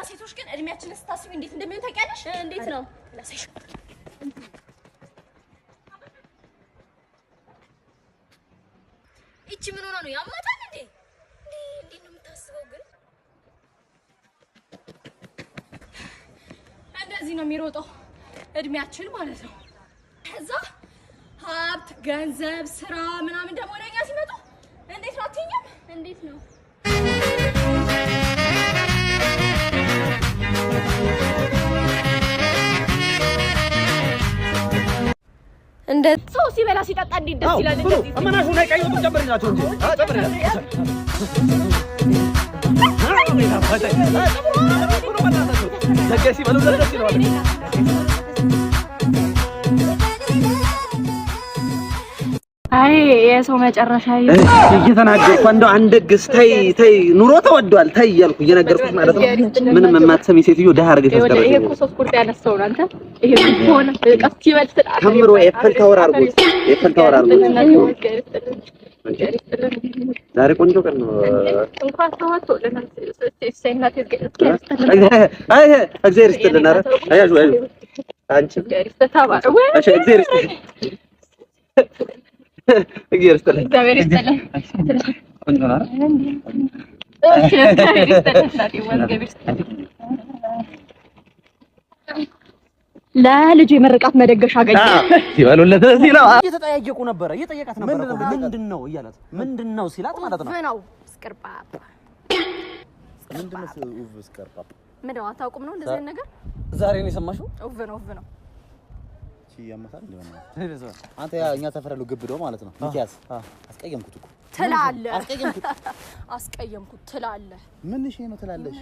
ሴቶች ግን እድሜያችንን ስታስቢ እንዴት እንደሚሆን ታውቂያለሽ? እንዴት ነው? ላሳይሽ። ይቺ ምን ሆና ነው? ያማታል እንዴ? እንዴ እንዴት ነው የምታስበው ግን? እንደዚህ ነው የሚሮጠው እድሜያችን ማለት ነው። ከዛ ሀብት፣ ገንዘብ፣ ስራ ምናምን ደግሞ ወደኛ ሲመጡ እንዴት ነው አትይኝም? እንዴት ነው? እንደ ሰው ሲበላ ሲጠጣ እንዴት ደስ ይላል። እንደዚህ አመናሹ ላይ ቀይ ወጥ ጨምርላቸው እንጂ ጨምርላቸው። ደስ ይለዋል። አይ የሰው መጨረሻ እየተናገርኩ እንደው አንደግስ ተይ ተይ፣ ኑሮ ተወዷል ተይ እያልኩ እየነገርኩሽ ማለት ነው። ምንም የማትሰሚ ሴትዮ ደሃ አድርገሽ አስቀረሽ። ይሄ እኮ ሶስት ቁርጥ ያነሳው ነው አንተ። ይሄ ሆነ ቀስ ይበል ከምሮ ኤፍል ታወር አድርጎት ኤፍል ታወር አድርጎት። ዛሬ ቆንጆ ቀን ነው። እንኳን ተወጥቶ አይ እግዚአብሔር ይስጥልን። ኧረ አያዡ አያዡ አንቺ እሺ፣ እግዚአብሔር ይስጥልን። እግዚአብሔር ይስጥልን። እግዚአብሔር ይስጥልን። ቆንጆ ነው አይደል? እሺ፣ እግዚአብሔር ይስጥልን። እግዚአብሔር ይስጥልን። ለልጅ የምርቃት መደገሻ አገኘ። ሲበሉለት ሲለው እየተጠያየቁ ነበረ። እየጠየቃት ነበረ እኮ ምንድን ነው እያላት ምንድን ነው ሲላት ማለት ነው። ነው ስቅርጳጳ ምንድን ነው አታውቁም? ነው እንደዚህ አይነት ነገር ዛሬ ነው የሰማሽው? ውብ ነው ውብ ነው። አንተ ያ እኛ ሰፈር ያለው ግብዶ ማለት ነው። ሚኪያስ አስቀየምኩት እኮ ትላለህ፣ አስቀየምኩት። አስቀየምኩት ትላለህ። ምን እሺ ነው ትላለሽ?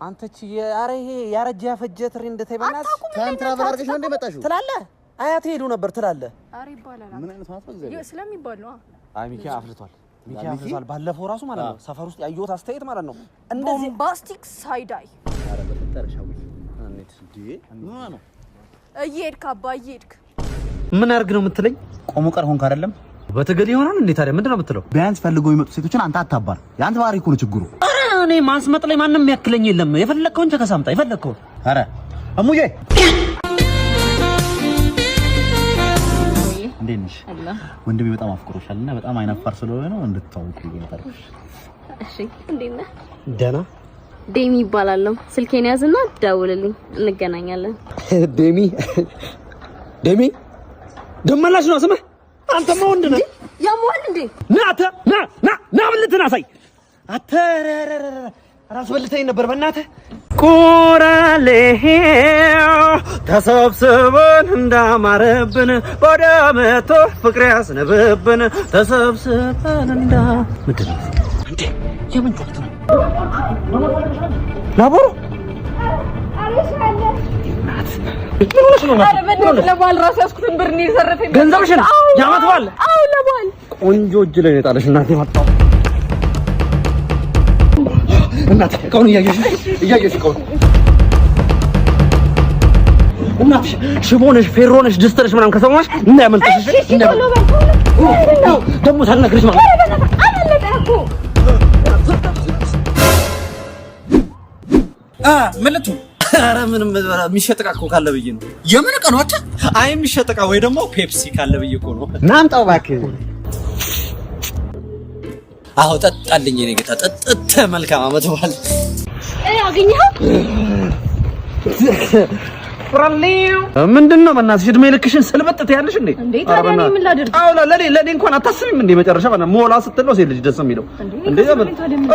አንተች ኧረ ይሄ ያረጀ ያፈጀ trend ተይ በእናትሽ time travel አድርገሽ ነው እንደ መጣሽው? ትላለህ። አያቴ ሄዱ ነበር ትላለህ። ኧረ ይባላል ምን አይነት ማለት ነው? እግዚአብሔር ስለሚባል ነው። አይ ሚኪ አፍልቷል። ሚኪ አፍልቷል። ባለፈው ራሱ ማለት ነው ሰፈር ውስጥ ያየሁት አስተያየት ማለት ነው እንደዚህ bombastic side eye ኧረ በፈጠረሽ አውሪ። እንዴ ምን ሆና ነው? እየሄድክ አባ እየሄድክ ምን አድርግ ነው የምትለኝ? ቆሞ ቀር ሆንክ አይደለም? በትግል ይሆናል እንዴ ታዲያ ምንድን ነው የምትለው? ቢያንስ ፈልገው የሚመጡ ሴቶችን አንተ አታባር። የአንተ ባህሪ እኮ ነው ችግሩ። ኧረ እኔ ማስመጥ ላይ ማንም የሚያክለኝ የለም። የፈለግከውን ቸከስ አምጣ የፈለግከውን። ኧረ እሙዬ እንዴት ነሽ? ወንድሜ በጣም አፍቅሮሻል እና በጣም አይናፋር ስለሆነ ነው እንድትታወቁ ነበር። እሺ፣ እንዴት ነህ? ደህና ዴሚ ይባላለሁ። ስልኬን ያዝና ደውልልኝ፣ እንገናኛለን። ዴሚ ዴሚ ደመላሽ ነው ስምህ። አንተማ ወንድ ነህ። ያመዋል እንዴ? ና አንተ ና ና ና ብልትህን አሳይ። አንተ ኧረ ኧረ ኧረ ራስ በልተኝ ነበር በእናትህ። ቆራሌ ተሰብስበን እንዳማረብን ወደ መቶ ፍቅር ያስነብብን ተሰብስበን እንዳ ምንድን ነው እንዴ? የምን ጩኸት ነው? ላቦሮ ምን ሆነሽ ነው? ለበዓል ራሱ ያዝኩትን ብር ነው የዘረፈኝ። ገንዘብሽን የዓመት በዓል አዎ ለበዓል ቆንጆ እጅ ላይ ነው የጣለሽ እናቴ። መጣሁ እናቴ እቃውን እያየሽ እያየሽ እቃውን እናትሽ ሽቦ ነሽ፣ ፌሮ ነሽ፣ ድስት ነሽ ምናምን ከሰማሽ እንዳያመልጥሽ። እሺ ደግሞ ሳልነግርሽ ማለት ምን ልትሆን? ኧረ ምንም የሚሸጥ ዕቃ እኮ ካለ ብዬ ነው። የምን ዕቃ ነው? አይ የሚሸጥ ዕቃ ወይ ደግሞ ፔፕሲ ካለ ብዬ እኮ ነው። ናምጣው እባክህ። አዎ ጠጣልኝ፣ የኔ ጌታ ጠጥተ። መልካም ዓመት በዓል። አገኘኸው? ምንድን ነው በእናትሽ እድሜ ልክሽን ስልበጥ ትያለሽ እንዴ? እንዴ ታዲያ እኔ ምን ላድርግ? አዎ ለኔ ለኔ እንኳን አታስቢም እንዴ? መጨረሻ በእናትህ ሞላ ስትል ነው ሴት ልጅ ደስ የሚለው እንዴ?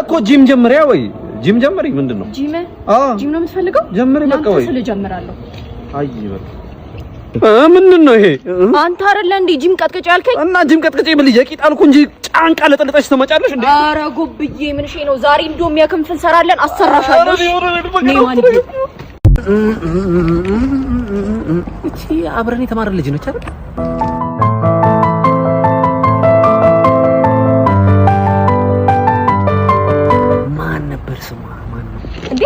እኮ ጂም ጀምሪያ ወይ ጂም ጀምሪ። ምንድን ነው ጂም? አዎ ጂም ነው የምትፈልገው? ጀምሪ በቃ። ወይ ስል እጀምራለሁ። አይ በቃ ምንድን ነው ይሄ? አንተ አይደለ እንዴ ጂም ቀጥቅጭ ያልከኝ? እና ጂም ቀጥቅጭ ብል የቂጥ አልኩ እንጂ ጫንቃ ለጠልጠሽ ትመጫለሽ እንዴ? ኧረ ጎብዬ ምን እሺ ነው ዛሬ እንደውም የክንፍ እንሰራለን፣ አሰራሻለሁ። እቺ አብረን የተማረ ልጅ ነች አይደል? ማን ነበር ስሟ? ማን ነው እንዴ?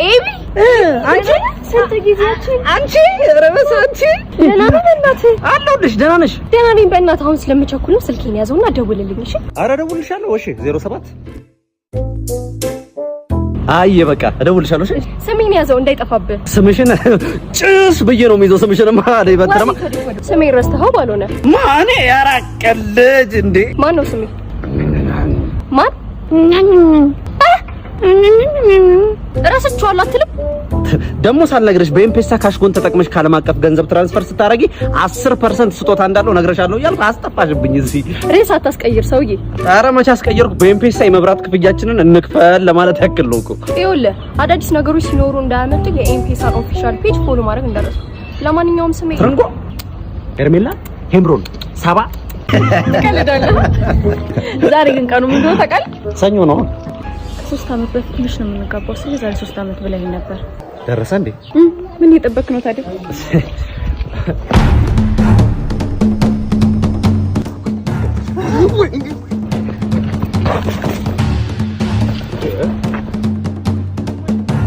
ኤቢ አንቺ ስንት ጊዜያችን አንቺ ኧረ በስመ አንቺ ደህና ነህ? በእናትህ አለሁልሽ። ደህና ነሽ? ደህና ነኝ። በእናትህ አሁን ስለምቸኩል ነው ስልኬን ያዘውና ደውልልኝ። እሺ? ኧረ እደውልልሻለሁ። እሺ 07 አይ በቃ እደውልልሻለሁ። እሺ ስሜን ያዘው እንዳይጠፋብህ። ስምሽን ጭስ ብዬ ነው የሚይዘው። ስምሽንማ በትረማ ስሜን ረስተኸው ባልሆነ ማን ያራቀልጅ እንዴ? ማን ነው ስሜ? ማን እረስቸዋለሁ አትልም? ደግሞ ሳልነግርሽ በኤምፔሳ ካሽጎን ተጠቅመሽ ካለም አቀፍ ገንዘብ transfer ስታረጊ 10% ስጦታ እንዳለው ነግረሻለሁ እያልኩ አስጠፋሽብኝ። እዚህ ርዕስ አታስቀይር ሰውዬ። ኧረ መቼ አስቀየርኩ? በኤምፔሳ የመብራት ክፍያችንን እንክፈል ለማለት ያክል ነው እኮ። ይኸውልህ አዳዲስ ነገሮች ሲኖሩ እንዳያመልጥ የኤምፔሳን official page follow ማድረግ እንዳትረሱ። ለማንኛውም ስሜ ትርንጎ፣ ሄርሜላ፣ ሄምሮን፣ ሳባ። ትቀልዳለህ። ዛሬ ግን ቀኑ ምን እንደሆነ ታውቃለህ? ሰኞ ነው። ከ3 ዓመት በፊት መች ነው የምንጋባው? ስለ ዛሬ 3 ዓመት ብለኸኝ ነበር። ደረሰ እንዴ? ምን እየጠበክ ነው ታዲያ?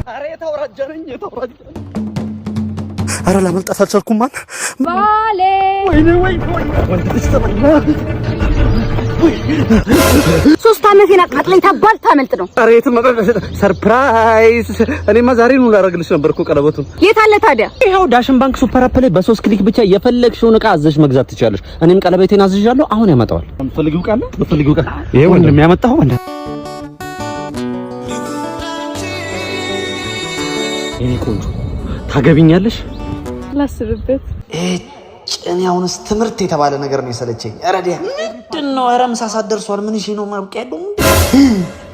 ኧረ የተወራጀ ነኝ የተወራጀ። ኧረ ላመልጣት አልቻልኩም። ማን ባሌ ወይኔ ወይኔ ወንድ ልጅ ተበላ። 3 ዓመቴን አቃጥለኝ ታባል ታመልጥ ነው። ኧረ የትም surprise! እኔማ ዛሬ ነው ላደርግልሽ ነበር እኮ ቀለበቱን። የት አለ ታዲያ? ይኸው ዳሽን ባንክ super app ላይ በ3 click ብቻ የፈለግሽውን ዕቃ አዘሽ መግዛት ትችያለሽ። እኔም ቀለበቴን አዝዣለሁ፣ አሁን ያመጣዋል። የምትፈልጊው ዕቃ አለ? የምትፈልጊው ዕቃ ይሄ ወንድም ያመጣው ወንድም። የኔ ቆንጆ ታገቢኛለሽ? ላስብበት። እኔ አሁንስ ትምህርት የተባለ ነገር ነው የሰለቸኝ። ኧረ ዲያ ምንድን ነው? ኧረ ምሳ ሰዓት ደርሷል። ምን እሺ ነው ማብቂያ ያለው?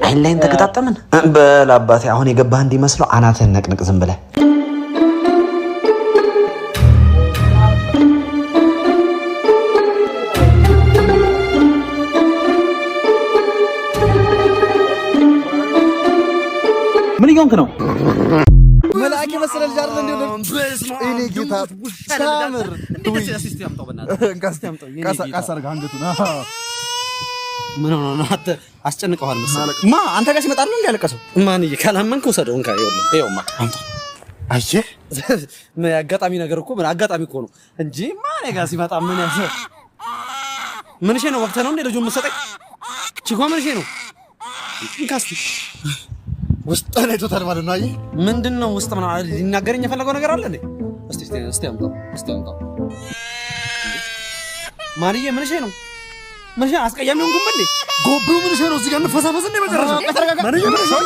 አይን ላይን ተገጣጠምን። በል አባቴ አሁን የገባህ እንዲመስለው አናትህን ነቅንቅ ዝም ብለህ። ምን እየሆንክ ነው? መልአክ የመሰለ ልጅ አይደል እንዴ? እኔ ጌታ ሳምር ምን ሆኖ ነው? አንተ አስጨንቀዋል መሰለኝ። ማ አንተ ጋር ሲመጣ ነው እንዴ ያለቀሰው? ማንዬ ካላመንክ ውሰደው። እንካ ይኸውልህ፣ ይኸውማ አምጣ። አየህ ምን አጋጣሚ ነገር እኮ ምን አጋጣሚ እኮ ነው እንጂ ማን ጋር ሲመጣ ምን ያሰ ምን እሺ ነው ወቅት ነው እንዴ ልጁን የምትሰጠኝ? ቺኮ ምን እሺ ነው? እንካ እስኪ ውስጥ ላይ ቶታል ማለት ነው። አየህ ምንድን ነው ውስጥ ምን ሊናገረኝ የፈለገው ነገር አለ እንዴ? እስቲ እስቲ እስቲ አምጣው፣ እስቲ አምጣው። ማንዬ ምን እሺ ነው? ምን እሺ አስቀያሚ ሆንኩም እንዴ? ጎብሩ ምን እሺ ነው? እዚህ ጋር እንፈሳፈስ እንዴ መጨረሻ ማንዬ ምን እሺ ነው?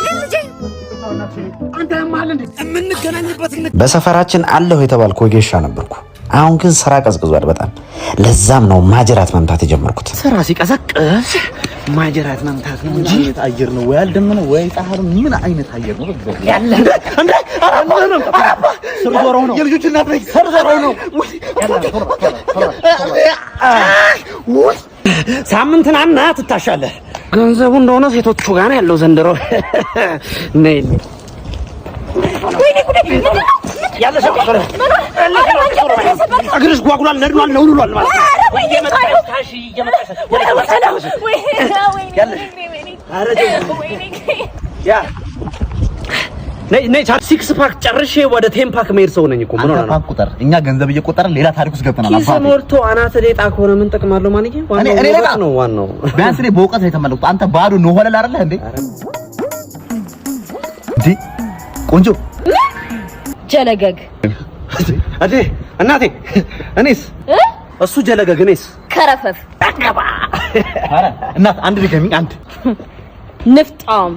አንተ ያማል እንዴ? የምንገናኝበት በሰፈራችን አለሁ የተባልኩ ወጌሻ ነበርኩ። አሁን ግን ስራ ቀዝቅዟል በጣም። ለዛም ነው ማጅራት መምታት የጀመርኩት። ስራ ሲቀዘቅዝ ማጅራት መምታት ነው እንጂ ምን አይነት አየር ነው? ወይ አልደመነ ወይ ፀሐይ ነው። ምን አይነት አየር ነው? ያለ እንዴ አራባ አራባ ስር ዞሮ ነው። የልጆች እናት ነኝ። ስር ዞሮ ነው። ሳምንትና እና ትታሻለህ። ገንዘቡ እንደሆነ ሴቶቹ ጋር ነው ያለው ዘንድሮ። ነይ እግርሽ ጓጉሏል፣ ነድኗል፣ ነውሉሏል ማለት ነው። six pack ጨርሼ ወደ ten pack መሄድ ሰው ነኝ እኮ። ምን ሆነህ ነው? pack ቁጥር እኛ ገንዘብ እየቆጠርን ሌላ ታሪክ ውስጥ ገብተናል። ኪስ ሞልቶ አናትህ ሌጣ ከሆነ ምን ጥቅም አለው? ማንዬ ዋናው እኔ ሌጣ ነው ዋናው። ቢያንስ እኔ በእውቀት ነው የተመለኩት። አንተ ባዶ ነው ሆለል አይደለህ እንዴ? እንዴ ቆንጆ ጀለገግ አዴ እናቴ፣ እኔስ እሱ ጀለገግ እኔስ ከረፈፍ። ኧረ እናት አንድ ድገሚኝ። አንድ ንፍጣም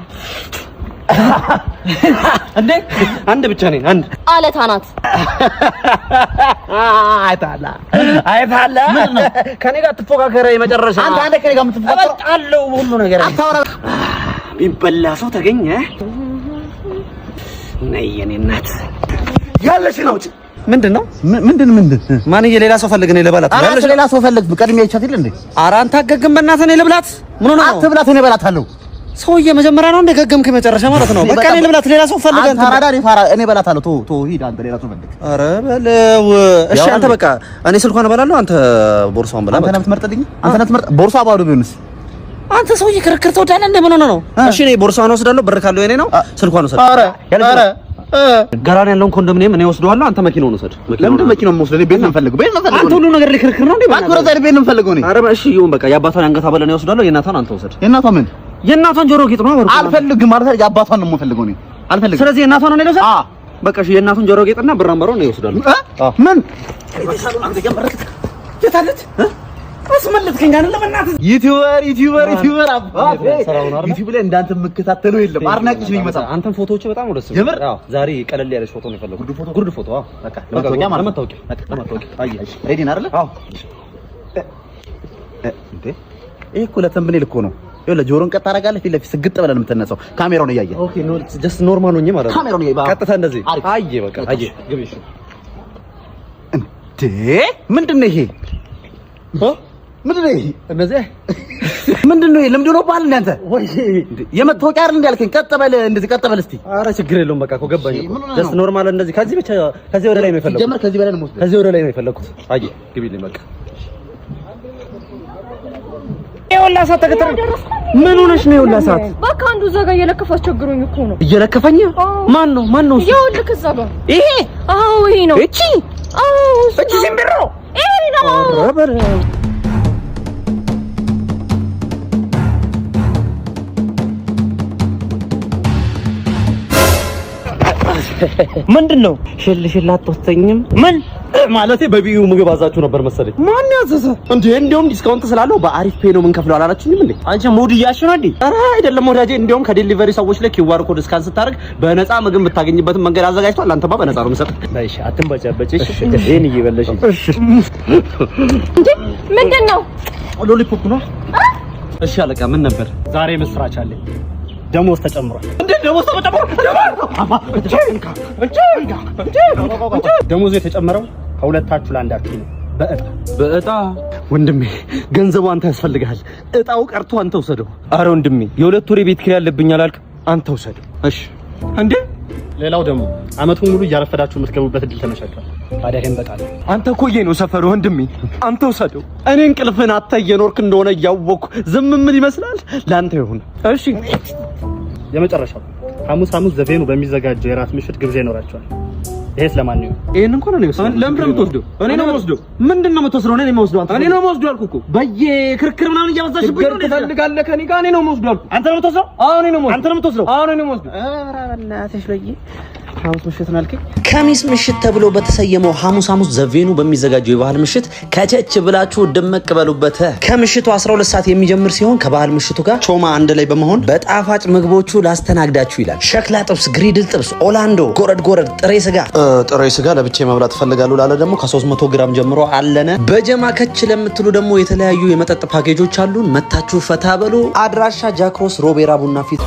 እንዴ አንድ ብቻ ነኝ። አንድ አለታ ናት። አይታላ አይታላ ከኔ ጋር ትፎካከረ የመጨረሻ አንተ አንተ ከኔ ጋር የምትፎካከረው እበልጣለሁ። ሁሉ ነገር አታወራ። የሚበላ ሰው ተገኘ። ነይ የኔ እናት ያለሽን አውጪ። ምንድን ነው ምንድን ምንድን ማንዬ? ሌላ ሰው ፈልግ፣ እኔ ልበላት። ኧረ አንተ ሌላ ሰው ፈልግ። ቀድሜ አይቻት የለ እንዴ? ኧረ አንተ አገግም፣ በእናትህ እኔ ልብላት። ምን ሆነህ ነው? አትብላት፣ እኔ እበላታለሁ። ሰውዬ መጀመሪያ ነው እንደ ገገምክ መጨረሻ ማለት ነው። በቃ እኔ ልብላት፣ ሌላ ሰው ፈልግ። አንተ አራዳ፣ እኔ ፋራ፣ እኔ እበላታለሁ። ተው ተው፣ ሂድ አንተ ሌላ ሰው ፈልግ። ኧረ በለው። እሺ አንተ በቃ እኔ ስልኳን እበላለሁ፣ አንተ ቦርሳዋን ብላ። አንተ በቃ ነህ የምትመርጥልኝ? አንተ ነህ የምትመርጥ? ቦርሷ ባዶ ቢሆንስ? አንተ ሰውዬ ክርክር ትወዳለህ እንደ ምን ሆነህ ነው? እሺ እኔ ቦርሳዋን ወስዳለሁ፣ ብር ካለው የኔ ነው። ስልኳን ውሰድ። ኧረ ኧረ ገራን ያለውን ኮንዶሚኒየም እኔ ወስደዋለሁ፣ አንተ መኪናውን ውሰድ። ለምንድን መኪናውን የምወስደው? እኔ ቤት ነው የምፈልገው፣ ቤት ነው የምፈልገው። አንተ ሁሉ ነገር ላይ ክርክር ነው እንዴ? እባክህ ወደዛ፣ ቤት ነው የምፈልገው እኔ። ኧረ እሺ ይሁን በቃ። የአባቷን አንገት ሐብል እኔ ወስደዋለሁ፣ የእናቷን አንተ ውሰድ። የእናቷ ምን? የእናቷን ጆሮ ጌጥ ነው። አልፈልግም ማለት የአባቷን ነው የምፈልገው እኔ። አልፈልግም። ስለዚህ የእናቷን ነው የለውሰድ። በቃ እሺ፣ የእናቱን ጆሮ ጌጥና ብር አምባሩን ነው ይወስዳሉ። ምን የታለች? አስመለጥከኝ አይደለ? በእናትህ YouTuber YouTuber YouTuber አባቴ ዩቲዩብ ላይ እንዳንተ የምከታተለው የለም። አድናቂሽ ነኝ በጣም። አንተም ፎቶዎች በጣም ነው ደስ የምር? አዎ፣ ዛሬ ቀለል ያለች ፎቶ ነው የፈለኩት። ጉርድ ፎቶ። አዎ፣ በቃ ለመታወቂያ ማለት ነው። ለመታወቂያ ለመታወቂያ። አየህ፣ Ready ነህ አይደለ? አዎ። እንዴ ይሄ እኮ ለ thumbnail እኮ ነው። ይኸውልህ ጆሮን ቀጥ ታደርጋለህ፣ ፊት ለፊት ስግጥ ብለህ ነው የምትነሳው። ካሜራውን እያየህ Okay፣ no just normal ሆኜ ማለት ነው። ካሜራውን እያየህ ቀጥታ እንደዚህ። አሪፍ። አየህ፣ በቃ አየህ። ግቢ። እሺ። እንዴ ምንድን ነው ይሄ? ምንድን ነው ይሄ? እነዚህ ምንድን ነው ይሄ? ልምድ ሆኖብሃል እንደ አንተ? የመታወቂያ አይደል እንደ ያልከኝ? ቀጥ በል እንደዚህ፣ ቀጥ በል እስቲ። ኧረ ችግር የለውም። በቃ እኮ ገባኝ እኮ። ምን ሆነህ Just ነው? Normal እንደዚህ፣ ከዚህ ብቻ ከዚህ ወደ ላይ ነው የፈለኩት። ሲጀመር ከዚህ በላይ ነው የምወስደው። ከዚህ ወደ ላይ ነው የፈለኩት። አየህ፣ ግቢልኝ በቃ። ይኸውልህ ሰዓት ተከተል። ምን ሆነሽ ነው? ይኸውልህ ሰዓት በቃ አንዱ እዛ ጋር እየለከፈ አስቸግሮኝ እኮ ነው። እየለከፈኝ? ማን ነው? ማን ነው እሱ? ይኸውልህ እዛ ጋር። ይሄ? አዎ፣ ይሄ ነው። እቺ? አዎ፣ እሱ እቺ ነው። ሲምቢሮ? ይሄ ነው። ኧረ በለው። ምንድን ነው? ሽል ሽል አትወስደኝም? ምን ማለቴ በቢዩ ምግብ አዛችሁ ነበር መሰለኝ። ማን ያዘዘ እንዴ? እንዲያውም discount ስላለው በአሪፍ ፔ ነው የምንከፍለው አላላችሁኝም እንዴ? አንቺ mood እያልሽ ነው እንዴ? ኧረ አይደለም ወዳጄ፣ እንዲያውም ከ delivery ሰዎች ላይ QR code scan ስታደርግ በነፃ ምግብ የምታገኝበትን መንገድ አዘጋጅቷል። አንተማ በነፃ ነው የምሰጥህ። እሺ፣ አትንበጫበጭ። እሺ፣ ይሄን እየበለሽ እንዴ ምንድን ነው? Lollipop ነው። እሺ አለቃ፣ ምን ነበር? ዛሬ ምስራች አለኝ። ደሞዝ ተጨምሯል። እንዴ ደሞዝ ተጨምሯል? ደሞዙ የተጨመረው ከሁለታችሁ ለአንዳችሁ ነው በእጣ። በእጣ? ወንድሜ፣ ገንዘቡ አንተ ያስፈልግሃል። እጣው ቀርቶ አንተ ውሰደው። አረ ወንድሜ፣ የሁለት ወር የቤት ኪራይ አለብኝ አላልክም? አንተ ውሰደው። እሺ። እንዴ ሌላው ደግሞ አመቱን ሙሉ እያረፈዳችሁ የምትገቡበት እድል ተመቻችቷል። ታዲያ ይሄን በጣም አንተ እኮ ነው ሰፈሩ ወንድሜ፣ አንተ ውሰደው። እኔ እንቅልፍህን አጥተህ እየኖርክ እንደሆነ እያወቅኩ ዝም ምን ይመስላል? ለአንተ ይሁን። እሺ። የመጨረሻው ሐሙስ ሐሙስ ዘቬኑ በሚዘጋጀው የራት ምሽት ግብዣ ይኖራቸዋል። ይሄስ ለማን ነው? ይሄን እንኳን እኔ ወስደው። ለምንድን ነው የምትወስደው? እኔ ነው የምወስደው። ምንድን ነው የምትወስደው? እኔ ነው የምወስደው። አንተ እኔ ነው የምወስደው አልኩህ እኮ። በየክርክር ምናምን እያበዛሽብኝ ነው። ትፈልጋለህ ከእኔ ጋር? እኔ ነው የምወስደው አልኩህ። አንተ ነው የምትወስደው? አዎ እኔ ነው የምወስደው። አንተ ነው የምትወስደው? አዎ እኔ ነው የምወስደው። ኧረ በእናትሽ በይ ሐሙስ ምሽት ነው አልከኝ? ከሚስ ምሽት ተብሎ በተሰየመው ሐሙስ ሐሙስ ዘቬኑ በሚዘጋጀው የባህል ምሽት ከቸች ብላችሁ ድምቅ በሉበት። ከምሽቱ 12 ሰዓት የሚጀምር ሲሆን ከባህል ምሽቱ ጋር ቾማ አንድ ላይ በመሆን በጣፋጭ ምግቦቹ ላስተናግዳችሁ ይላል። ሸክላ ጥብስ፣ griddle ጥብስ፣ ኦላንዶ፣ ጎረድ ጎረድ፣ ጥሬ ስጋ። ጥሬ ስጋ ለብቻ መብላት እፈልጋለሁ ላለ ደግሞ ከ300 ግራም ጀምሮ አለነ። በጀማ ከች ለምትሉ ደግሞ የተለያዩ የመጠጥ ፓኬጆች አሉን። መታችሁ ፈታ በሉ። አድራሻ ጃክሮስ ሮቤራ ቡና ፊት።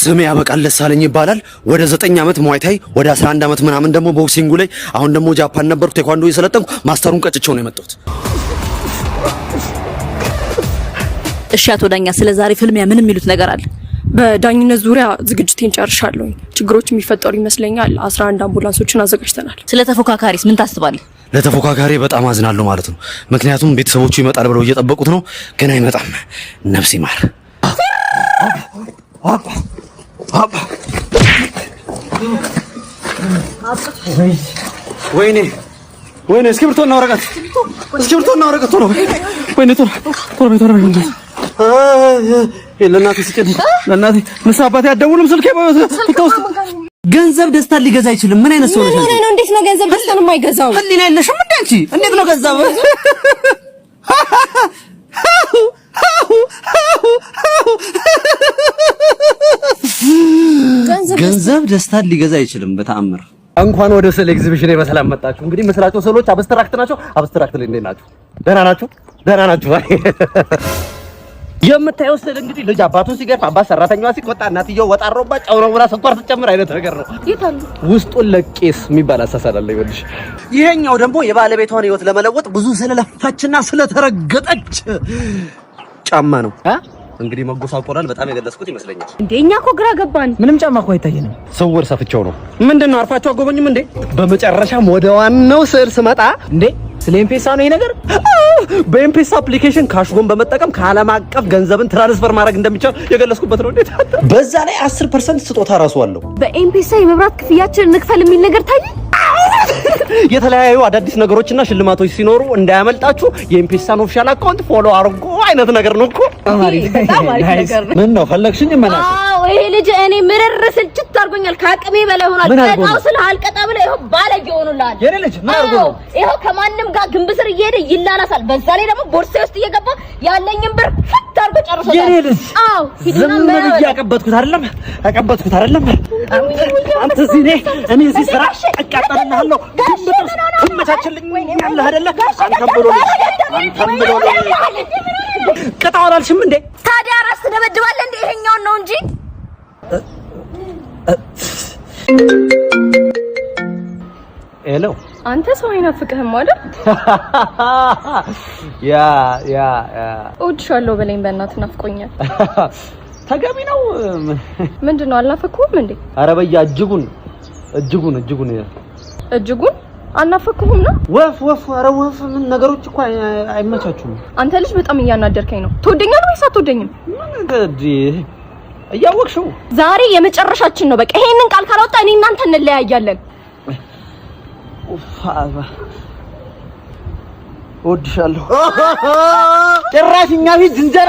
ስሜ ያበቃል ደሳለኝ ይባላል። ወደ 9 ዓመት Muay Thai፣ ወደ 11 ዓመት ምናምን ደግሞ boxing ኡ ላይ፣ አሁን ደግሞ ጃፓን ነበርኩ ቴኳንዶ እየሰለጠንኩ master ኡን ቀጭቼው ነው የመጣሁት። እሺ አቶ ዳኛ፣ ስለ ዛሬ ፍልሚያ ምን የሚሉት ነገር አለ? በዳኝነት ዙሪያ ዝግጅቴን ጨርሻለሁኝ። ችግሮች የሚፈጠሩ ይመስለኛል። 11 አምቡላንሶችን አዘጋጅተናል። ስለ ተፎካካሪስ ምን ታስባለህ? ለተፎካካሪ በጣም አዝናለሁ ማለት ነው። ምክንያቱም ቤተሰቦቹ ይመጣል ብለው እየጠበቁት ነው፣ ግን አይመጣም። ነፍስ ይማር። ወይኔ ወይኔ! እስክሪብቶና ወረቀት፣ እስክሪብቶና ወረቀት፣ ቶሎ በይ! ወይኔ ቶሎ ቶሎ በይ፣ ቶሎ በይ! ለእናቴ ስጭኝ፣ ለእናቴ ንስሐ አባቴ አትደውልም፣ ስልኬ ውስጥ። ገንዘብ ደስታን ሊገዛ አይችልም። ምን አይነት ሰው ነሽ? ምን ሆነህ ነው? እንዴት ነው ገንዘብ ደስታን የማይገዛው? ህሊና የለሽም እንዴ አንቺ? እንዴት ነው ገንዘብ? ገንዘብ ደስታን ሊገዛ አይችልም በተአምር። እንኳን ወደ ስዕል ኤግዚቢሽን በሰላም መጣችሁ። እንግዲህ ምስላቸው ስዕሎች abstract ናቸው። Abstract ላይ እንዴት ናችሁ? ደህና ናችሁ? ደህና ናችሁ? የምታየው ስዕል እንግዲህ ልጅ አባቱን ሲገርፍ፣ አባት ሰራተኛዋ ሲቆጣ፣ እናትየው ወጣሮባት ጨው ነው ብላ ስኳር ስትጨምር አይነት ነገር ነው። ውስጡን ለቄስ የሚባል አሳሳል አለ። ይኸውልሽ ይሄኛው ደግሞ የባለቤቷን ህይወት ለመለወጥ ብዙ ስለለፋችና ስለተረገጠች ጫማ ነው። እንግዲህ መጎሳቆላል በጣም የገለጽኩት ይመስለኛል። እንዴ እኛ እኮ ግራ ገባን። ምንም ጫማ እኮ አይታየንም። ስውር ሰፍቼው ነው። ምንድን ነው አርፋችሁ አጎበኙም እንዴ? በመጨረሻም ወደ ዋናው ስዕል ስመጣ እንዴ ስለ ኤምፔሳ ነው ይሄ ነገር? በኤምፔሳ application ካሽጎን በመጠቀም ከዓለም አቀፍ ገንዘብን transfer ማድረግ እንደሚቻል የገለጽኩበት ነው። እንዴት በዛ ላይ 10% ስጦታ ራሱ አለው። በኤምፔሳ የመብራት ክፍያችንን እንክፈል የሚል ነገር ታየ። የተለያዩ አዳዲስ ነገሮችና ሽልማቶች ሲኖሩ እንዳያመልጣችሁ የኤምፔሳን official account follow አድርጎ አይነት ነገር ነው እኮ። በጣም አሪፍ ነገር ነው። ምን ነው ፈለግሽኝ? መናፈ አዎ፣ ይሄ ልጅ እኔ ምርር ስልችት አድርጎኛል። ከአቅሜ በላይ ሆኗል። ምን አድርጎ ቀጣው ነው? ስልህ አልቀጣ ብለህ ይኸው ባለጌ ሆኖልሃል። የኔ ልጅ ምን አድርጎ ነው? አዎ፣ ይኸው ከማንም ጋር ግንብ ስር እየሄደ ይላላሳል። በዛ ላይ ደግሞ ቦርሳዬ ውስጥ እየገባ ያለኝን ብር ፍት አድርጎ ጨርሶታል። የኔ ልጅ አዎ፣ ሂድና ዝም ብዬ አቀበጥኩት አይደለም፣ አቀበጥኩት አይደለም። አንተ እዚህ እኔ እዚህ ስራ እቃጠልልሃለሁ። ግንብ ጥርስ ትመቻችልኝ ያለህ አይደለ? አንተም ብሎ ልጅ፣ አንተም ብሎ ልጅ ቅጣው አላልሽም እንዴ? ታዲያ ራስ ትደበድባለህ እንዴ? ይሄኛውን ነው እንጂ። Hello። አንተ ሰው አይናፍቅህም አይደል? Yeah, yeah, yeah። እወድሻለሁ በለኝ በእናትህ፣ ናፍቆኛል። ተገቢ ነው። ምንድን ነው አልናፈቅኩህም እንዴ? ኧረ በያ እጅጉን እጅጉን እጅጉን። እጅጉን አልናፈቅኩህም ነው? ወፍ ወፍ፣ ኧረ ወፍ ምን ነገሮች እኮ አይመቻቹም። አንተ ልጅ በጣም እያናደርከኝ ነው። ትወደኛለህ ወይስ አትወደኝም? ምን እንደ እያወቅሽው ዛሬ የመጨረሻችን ነው። በቃ ይሄንን ቃል ካላወጣ እኔ እናንተ እንለያያለን። ኡፍ፣ እወድሻለሁ። ጭራሽ እኛ ፊት ዝንጀራ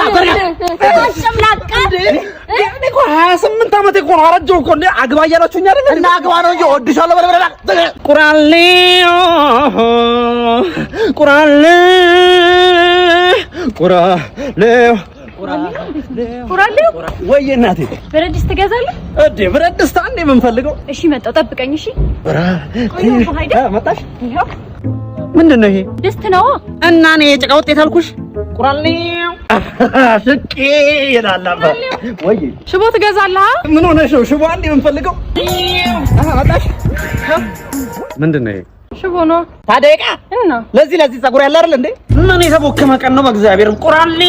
አጨምላቃ። እኔ እኮ 28 ዓመቴ እኮ ነው። አረጀሁ እኮ እንዴ። አግባ እያላችሁኝ አይደል? እና አግባ ነው እንጂ እወድሻለሁ በለ በለ በለ። ቁራሌ ቁራሌ ቁራሌ ቁራሌው። ወይ እናቴ። ብረት ድስት ትገዛለህ? እንዴ ብረት ድስት አንዴ የምንፈልገው። እሺ መጣሁ፣ ጠብቀኝ። እሺ ቆየሁ እኮ አይደል? መጣሽ? ይኸው። ምንድን ነው ይሄ? ድስት ነዋ። እና እኔ የጭቃ ውጤት አልኩሽ። ቁራሌ ስቄ ይላል አባ። ወይ ሽቦ ትገዛለህ? ምን ሆነሽ ነው? ሽቦ አንዴ የምንፈልገው። መጣሽ? ምንድን ነው ይሄ? ሽቦ ነዋ። ታዲያ ዕቃ እና ለዚህ ለዚህ ፀጉር ያለ አይደል እንዴ? ምን የተቦከመ ቀን ነው በእግዚአብሔር። ቁራሌ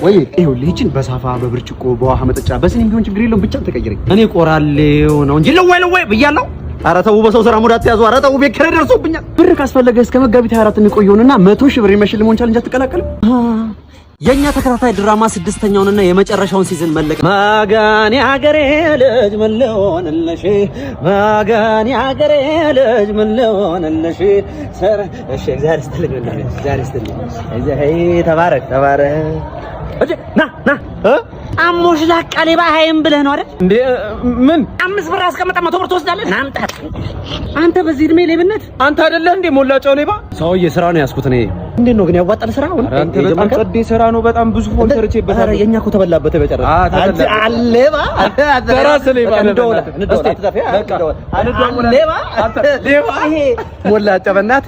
ወይ ይኸውልህ፣ ይህችን በሳፋ፣ በብርጭቆ፣ በውሃ መጠጫ፣ በስኒም ቢሆን ችግር የለውም፣ ብቻ ተቀይረኝ። እኔ ቆራሌው ነው እንጂ ልወይ ልወይ ብያለሁ። ኧረ ተው፣ በሰው ስራ ሙድ አትያዙ። ኧረ ተው፣ ቤት ኪራይ ደርሶብኛል። ብር ካስፈለገ እስከ መጋቢት 24 የሚቆየውንና 100,000 ብር የሚያሸልመውን challenge አትቀላቀልም? የኛ ተከታታይ ድራማ ስድስተኛውንና የመጨረሻውን season መለቀ። ማጋን ያገሬ ልጅ ምን ልሆንልሽ? ማጋን ያገሬ ልጅ ምን ልሆንልሽ? ሰረ እሺ፣ እግዚአብሔር ይስጥልኝ፣ ወንድሜ፣ እግዚአብሔር ይስጥልኝ። እግዚአብሔር ተባረክ፣ ተባረክ። እጄ ና ና እ አሞሽ ላቃ ሌባ ሃይም ብለህ ነው አይደል እንዴ? ምን 5 ብር አስቀምጠህ 100 ብር ትወስዳለህ? ና አምጣ። አንተ በዚህ እድሜ ሌብነት አንተ አይደለህ እንዴ ሞላጫው ሌባ? ሰውዬ ስራ ነው ያዝኩት እኔ። እንዴት ነው ግን ያዋጣል ስራ አሁን? ኧረ አንተ በጣም ጸዴ ስራ ነው። በጣም ብዙ follow ሰርቼበታለሁ። ኧረ የኛ እኮ ተበላበት በጨረሰ። ተበላበት። አንተ ሌባ፣ በራስህ ሌባ ነህ። እንደውላ በእናትህ። እንደውላ እስቲ አትጠፊ፣ በቃ እንደውላ እንደውላ። ሌባ አንተ ሌባ ይሄ ሞላጫ በእናትህ።